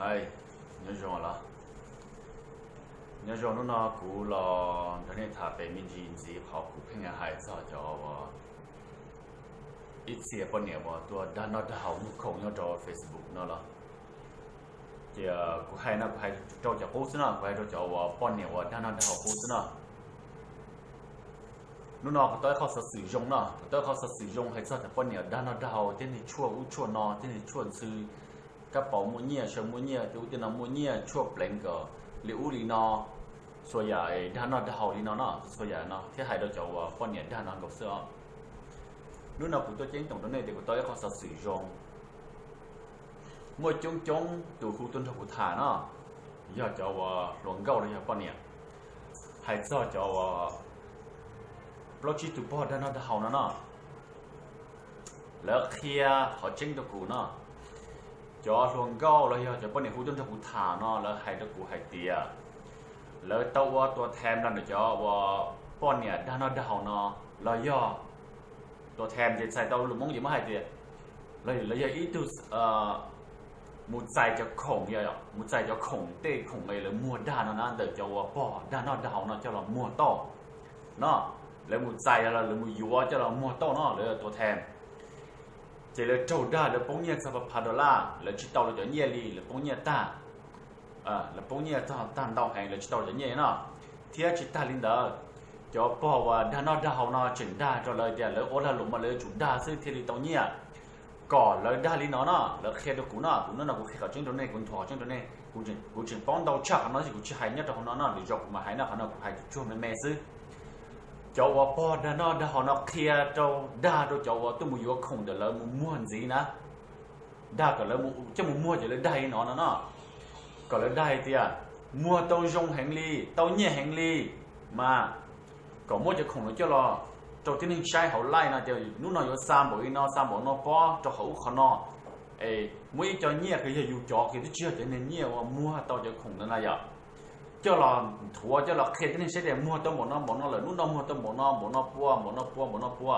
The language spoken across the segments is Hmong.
Hais, nyob zoo los, nyob zoo, hnub no kuv los nrog nej tham pem me ntsis ntxiv qhov kuv pheej hais txog cov uas ib txhia poj niam uas tuaj dag noj dag haus muag khoom nyob rau Facebook no los. Ces kuv hais no kuv hais rau cov qub xwb no, kuv hais rau cov uas poj niam uas dag noj dag haus qub xwb no. Hnub no kuv tau ib qho xov xwm zoo no, kuv tau ib qho xov xwm zoo hais txog cov poj niam dag noj dag haus, tej neeg tshuaj ub tshuaj no, tej neeg tshuaj ntxhw, kab paus muaj nyiaj, saw muaj nyiaj, tej ub tej no muaj nyiaj, tshuaj pleev kom li ub li no, txhua yam dag noj dag haus li no no, txhua yam no thiab hais rau cov uas poj niam dag no nkaus xwb os. Hnub no kuv tuaj ceeb toom rau nej tias kuv tau ib qho xov xwm zoo. Muaj coob coob tus hu tuaj nrog kuv tham no, yog cov uas hluas nkauj los yog poj niam, hais txog cov uas plaub tsib tug pog dag noj dag haus no no. Lawv qhia qhov tseeb rau kuv no. Cov hluas nkauj los yog cov poj niam hu tuaj nrog kuv tham no, lawv hais rau kuv hais tias lawv tau ua tua them los ntawm cov uas poj niam dag noj dag haus no, los yog tua them ces txhais tau lus Hmoob ces muab hais tias lawv yog ib tug mus txais cov khoom, mus txais cov khoom, tej khoom es lawv muag dag no na, ntawm cov uas pog dag noj dag haus no coj los muag tauj no. Lawv mus txais los lawv mus yuav coj los muag tauj no, lawv tua them. Ces lawv raug dag, lawv poob nyiaj txog phav phav dollar, lawv tsis tau lawv cov nyiaj li, lawv poob nyiaj tag. Lawv poob nyiaj txog tag ntau heev, lawv tsis tau lawv cov nyiaj no. Thiab tsis tag li ntawd, cov pog uas dag noj dag haus no tseem dag rau lawv tias lawv ua lag luam mas lawv yuav tsum dag xwb thiaj li tau nyiaj, kom lawv dag li no no. Lawv qhia rau kuv no, kuv hnub no kuv qhia qhov tseeb rau nej, kuv nthuav qhov tseeb rau nej. Kuv tseem paub ntau tshaj qhov no tab sis kuv tsis hais nyob rau hauv no no, lwm zaus kuv mam hais no, qhov no kuv hais tsuag me me xwb. Cov uas pog dag noj dag haus no qhia rau, dag rau cov uas tuaj mus yuav khoom ntawm lawv mus muag ntxiv na, dag kom lawv coj mus muag ces lawv dag li no no no, kom lawv dag hais tias muag tau zoo heev li, tau nyiaj heev li, mas kom muab cov khoom no coj los rau tib neeg saib hauv live no tias hnub no yuav xa npaum li no, xa npaum no pob rau qhov ub qhov no, es muab ib co nyiaj kws yog yus cov kws twb tsis yog cov niag nyiaj uas muag tau cov khoom ntawd na yom, coj los nthuav, coj los qhia tib neeg saib tias muag tau npaum no npaum no lawm, hnub no muag tau npaum no npaum no pua, npaum no pua, npaum no pua.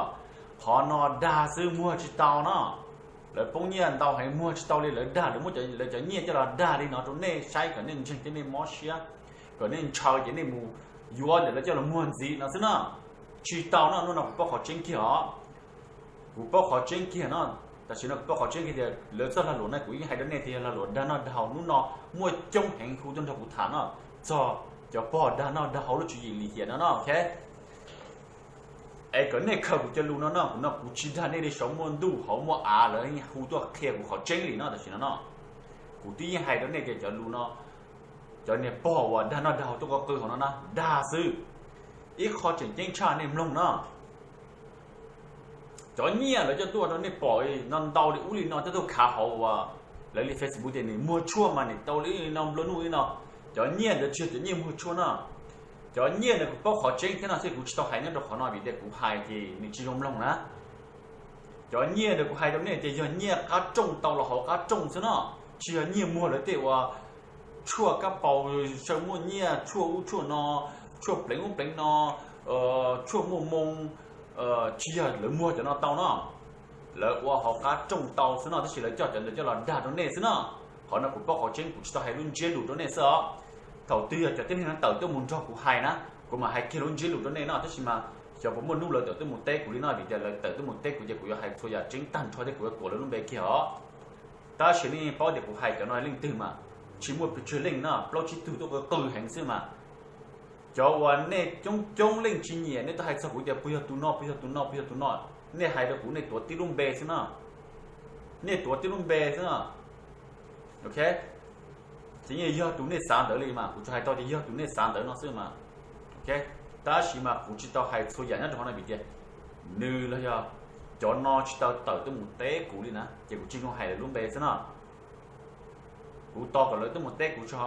Qhov no dag xwb, muag tsis tau no. Lawv poob nyiaj ntau heev, muag tsis tau li, lawv dag, lawv muab lawv cov nyiaj coj los dag li no rau nej saib kom nej ntseeg thiab nej mob siab, kom nej ntshaw ces nej mus yuav ntawm lawv coj los muag ntxiv no xwb na. Tsis tau no, hnub no kuv paub qhov tseeb kiag os. Kuv paub qhov tseeb kiag no. Tam sim no kuv paub qhov tseeb kiag tias lawv txoj lag luam no kuv yeej hais rau nej tias yog lag luam dag noj dag haus, hnub no muaj coob heev hu tuaj nrog kuv tham no, txog cov pog dag noj dag haus lub tswv yim lim hiam no no, ok. Es kom nej khaws kuv cov lus no no, kuv no kuv tsis dag nej li, saum muaj ntuj hauv muaj av lawv hu tuaj qhia kuv qhov tseeb li no tam sim no no. Kuv twb yeej hais rau nej tias cov lus no, cov niag pog uas dag noj dag haus tuaj qw qw hauv no na, dag xwb. Ib qho tseem ceeb tshaj nej mloog no. Cov nyiaj lawv coj tuaj rau nej pom no ntau li ub li no, coj tuaj khav hauv uas lawv li Facebook tias nws muag tshuaj mas nws tau li no nplua nuj li no. Cov nyiaj ntawd tsis yog cov nyiaj muag tshuaj no. Cov nyiaj ntawd kuv paub qhov tseeb thiab no xwb, kuv tsis tau hais nyob rau qhov no vim tias kuv hais ces nws tsis zoo mloog na. Cov nyiaj ntawd kuv hais rau nej tias yog nyiaj qab rooj tau los hauv qab rooj xwb no, tsis yog nyiaj muag lawv tej uas tshuaj kab paus, saw muaj nyiaj, tshuaj ub tshuaj no, tshuaj pleev ub pleev no, tshuaj muaj moo, tsis yog lawv muag cov no tau no. Lawv ua hauv qab rooj tau xwb no, tab sis lawv coj cov ntawd coj los dag rau nej xwb no. Qhov no kuv paub qhov tseeb, kuv tsis tau hais lub ntsiab lus rau nej xwb os. Thaum twg yog cov tib neeg no tawm tuaj mus nrog kuv hais na, kuv mam hais kiag lub ntsiab lus rau nej no, tab sis mas xyov puas muaj hnub lawv tawm tuaj mus teb kuv li no, vim tias lawv tawm tuaj mus teb kuv ces kuv yuav hais txhua yam tseeb tag nrho thiab kuv yuav tuam lawv lub npe kiag os. Tab sis nej paub tias kuv hais cov no leej twg mas, tsis muaj pes tsawg leej no, plaub tsib tug tuaj qw qw heev xwb mas. Cov uas nej coob coob leej tsis nyiam, nej tuaj hais txog kuv tias puas yog tus no, puas yog tus no, puas yog tus no, nej hais rau kuv, nej tuav tib lub npe xwb no. Nej tuav tib lub npe xwb no. Ok, ces yeej yog tus nej xav ntawd li mas, kuv tsuas hais tau tias yog tus nej xav ntawd no xwb mas. Ok, tab sis mas kuv tsis tau hais txhua yam nyob rau qhov no vim tias nws los yog cov no tsis tau tawm tuaj mus teb kuv li na, ces kuv tsis zoo hais lawv lub npe xwb no. Kuv tos kom lawv tuaj mus teb kuv tso,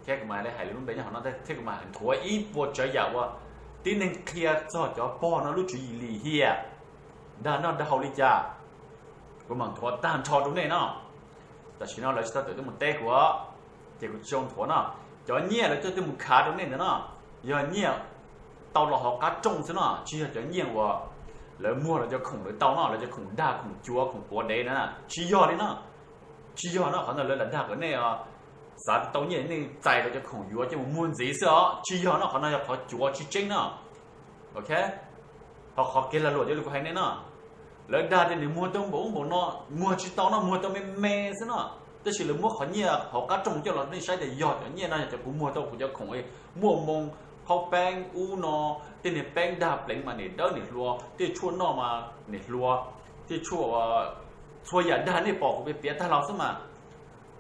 kuv mam li hais lawv lub npe nyob qhov no thiab kuv mam nthuav ib puas tsav yam uas tib neeg qhia txog cov pog no lub tswv yim lim hiam, dag noj dag haus li cas, kuv mam nthuav tag nrho rau nej no. Tam sim no lawv tsis tau tawm tuaj mus teb kuv, ces kuv tsis zoo nthuav no. Cov nyiaj lawv coj tuaj mus khav rau nej ntawd no, yog nyiaj tau los hauv qab rooj xwb no, tsis yog cov nyiaj uas lawv muag lawv cov khoom lawv tau no, lawv cov khoom dag, khoom cuav, khoom quav dev na, tsis yog li no. Tsis yog no, qhov ntawd lawv lam dag kom nej xav tau nyiaj nej txais rau cov khoom yuav coj mus muag ntxiv xwb os. Tsis yog no, qhov no yog qhov cuav tsis tseeb no. Ok, ho qhov kev lag luam cov li kuv hais nej no, lawv dag tias nws muag tau npaum ub npaum no, muag tsis tau no, muag tau me me xwb no. Tab sis lawv muab qhov nyiaj hauv qab rooj coj los nej saib tias yog cov nyiaj no yog cov kuv muag tau kuv cov khoom, muaj moo, qhaub peeb ub no, tej niag peeb dag pleev mas nim dawb nim hluas, tej tshuaj noj mas nim hluas, tej tshuaj, txhua yam dag nej pom kuv piav piav tag los xwb mas.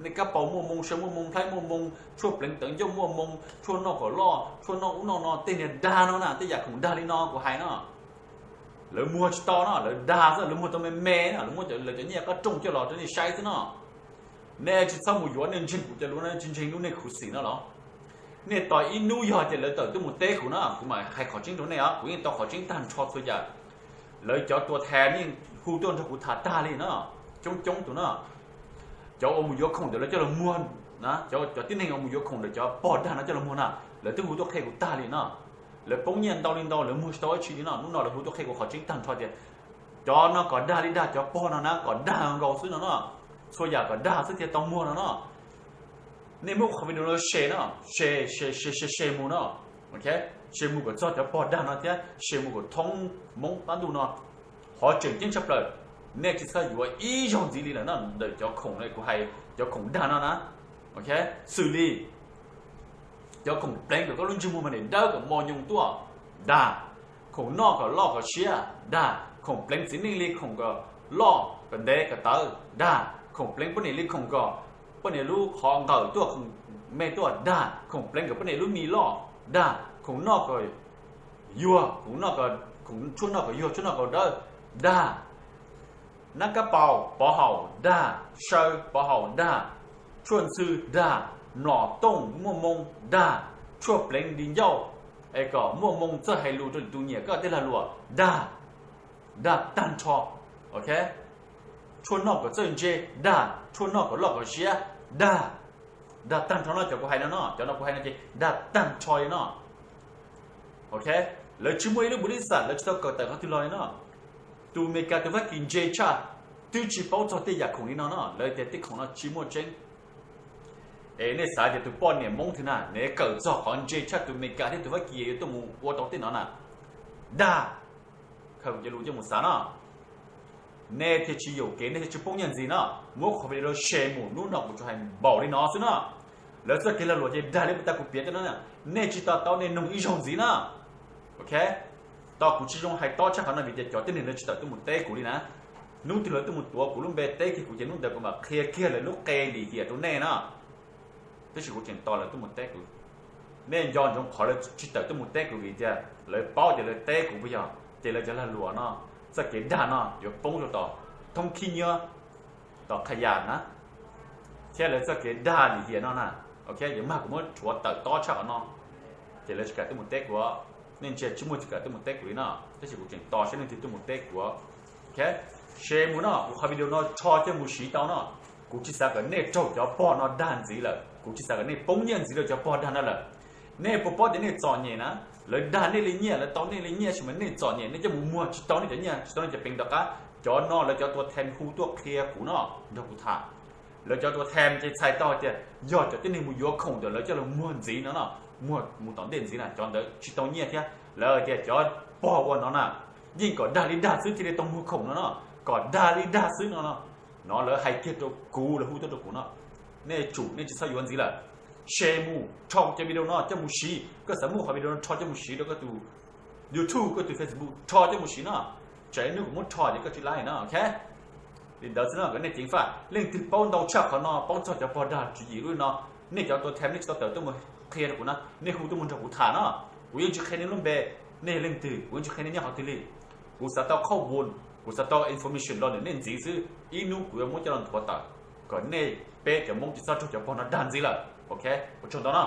Nej kab paus muaj moo, saw muaj moo, nplhaib muaj moo, tshuaj pleev tawv ncauj muaj moo, tshuaj noj kom loj, tshuaj noj ub noj no, tej niag dag no na, tej yam khoom dag li no kuv hais no. Lawv muag tsis tau no, lawv dag xwb, lawv muag tau me me no, lawv muab lawv cov nyiaj qab rooj coj los rau nej saib xwb no. Nej tsis txhob mus yuav, nej ntseeg kuv cov lus no, tsis ntseeg lub nej khuv xim no los? Nej tos ib hnub yog tias lawv tawm tuaj mus teb kuv no, kuv mam hais qhov tseeb rau nej os, kuv yeej tau qhov tseeb tag nrho txhua yam. Lawv cov tua thas yeej hu tuaj nrog kuv tham tag li no, coob coob tus no. Cov uas mus yuav khoom ntawm lawv coj los muag na, cov tib neeg uas mus yuav khoom ntawm cov pog dag no coj los muag na, lawv twb hu tuaj qhia kuv tag li no. Lawv poob nyiaj ntau li ntau, lawv muag tsis tau dab tsi li no, hnub no lawv hu tuaj qhia kuv qhov tseeb tag nrho tias cov no kom dag li dag, cov pog no na kom dag nkaus xwb no no, txhua yam kom dag xwb thiaj tau muag no no. Nej muab qhov video no share no, share share share share mus no, ok, share mus kom txog cov pog dag no thiab share mus kom thoob Hmoob qab ntuj no. Qhov tseem ceeb tshaj plaws, nej tsis txhob yuav ib zaug ntxiv li lawm no ntawm cov khoom kuv hais, cov khoom dag no na, ok, xws li cov khoom pleev kom koj lub ntsej muag mas nim dawb kom mos nyoos tuaj, dag. Khoom noj kom loj kom siab, dag. Khoom pleev txiv neej li khoom kom loj kom ntev kom tawv, dag. Khoom pleev poj niam li khoom kom poj niam lub qhov nqawm tuaj, khoom me tuaj, dag. Khoom pleev kom poj niam lub mis loj, dag. Khoom noj kom yuag, khoom noj kom, khoom tshuaj noj kom yuag, tshuaj noj kom dawb, dag. Nab kab paus pov haum, dag. Saw pov haum, dag. Tshuaj ntxhw, dag. Mlom tooj muaj moo, dag. Tshuaj pleev di ncauj es kom muaj moo txawj hais lus rau tus nyiam koj tej lag luam, dag. Dag tag nrho, ok. Tshuaj noj kom txawj ntse, dag. Tshuaj noj kom loj kom siab, dag. Dag tag nrho no, cov kuv hais no no, cov no kuv hais no ces dag tag nrho li no, ok. Lawv tsis muaj ib lub npus li xam, lawv tsis tau kawm tawm qhov twg los li no. Tus Amelikas tus Fab Kis ntse tshaj, twb tsis paub txog tej yam khoom li no no, lawv tias tej khoom no tsis muaj tseeb. Es nej xav tias tus poj niam Hmoob twg na nws kawm txog qhov ntse tshaj tus Amelikas thiab tus Fab Kis yuav tuaj mus ua tau tej no na? Dag. Khaws kuv cov lus coj mus xav no, nej thiaj tsis yuam kev, nej thiaj tsis poob nyiaj ntxiv no. Muab qhov video share mus, hnub no kuv tsuas hais npaum li no xwb no. Lawv txoj kev lag luam ces dag li puas tas kuv piav tej no, nej tsis to taub nej noog ib zaug ntxiv na, ok. Tos kuv tsis zoo hais tob tshaj qhov no vim tias cov tib neeg lawv tsis tawm tuaj mus teb kuv li na. Hnub twg lawv tuaj mus tuav kuv lub npe teb kiag kuv ces hnub ntawd kuv mam qhia kiag lawv lub qe lim hiam rau nej na. Tab sis kuv tseem tos lawv tuaj mus teb kuv. Nej nco ntsoov qhov lawv tsis tawm tuaj mus teb kuv vim tias lawv paub tias lawv teb kuv puas yog, ces lawv cov lag luam no, txoj kev dag no yuav poob rau tom thoob khib nyiab, tom qhia yas na, thiab lawv txoj kev dag lim hiam no na, ok, yuav mag kuv muab rhuav tawm tob tshaj qhov no, ces lawv tsis kam tuaj mus teb kuv. Nej ntsia tsis muaj tsis kam tuaj mus teb kuv li no, tab sis kuv tseem tos saib leej twg tuaj mus teb kuv. Ok, share mus no, kuv qhov video no rho coj mus siv tau no. Kuv tsis xav kom nej raug cov pog no dag ntxiv lawm, kuv tsis xav kom nej poob nyiaj ntxiv rau cov pog dag no lawm. Nej puas paub tias nej txom nyem na? Lawv dag nej li nyiaj, lawv tau nej li nyiaj tab sis mas nej txom nyem, nej coj mus muag tsis tau nej cov nyiaj, tsis tau nej cov peev rov qab. Cov no lawv cov tua them hu tuaj qhia kuv no, nrog kuv tham. Lawv cov tua them ces txhais tau hais tias yog cov tib neeg mus yuav khoom ntawm lawv coj los muag ntxiv no no, muag mus tom ntej ntxiv na, cov ntawd tsis tau nyiaj thiab. Lawv tias cov pog ua no na, yeej kom dag li dag xwb thiaj li tau muag khoom no no, kom dag li dag xwb no no. No lawv hais kiag rau kuv, lawv hu tuaj rau kuv no. Nej tsum, nej tsis txhob yuav ntxiv lawm. Share mus, rho cov video no coj mus siv, koj xav muab qhov video no rho coj mus siv rau koj tus YouTube, koj tus Facebook, rho coj mus siv no. Tsam ib hnub kuv muab rho ces koj tsis laib no, ok. Li ntawd xwb no kom nej ceev faj. Leej twg paub ntau tshaj qhov no, paub txog cov pog dag tswv yim lub no, nej cov tua them nej tsis tau tawm tuaj mus qhia rau kuv na, nej hu tuaj mus nrog kuv tham no. Kuv yeej tsis qhia nej lub npe, nej yog leej twg, kuv yeej tsis qhia nej nyob qhov twg li. Kuv xav tau qhov vun, kuv xav tau information los ntawm nej ntxiv xwb, ib hnub kuv yuav muab coj los nthuav tawm, kom nej peb cov Hmoob tsis txhob raug cov pog no dag ntxiv lawm, ok. Ua tsaug ntau no.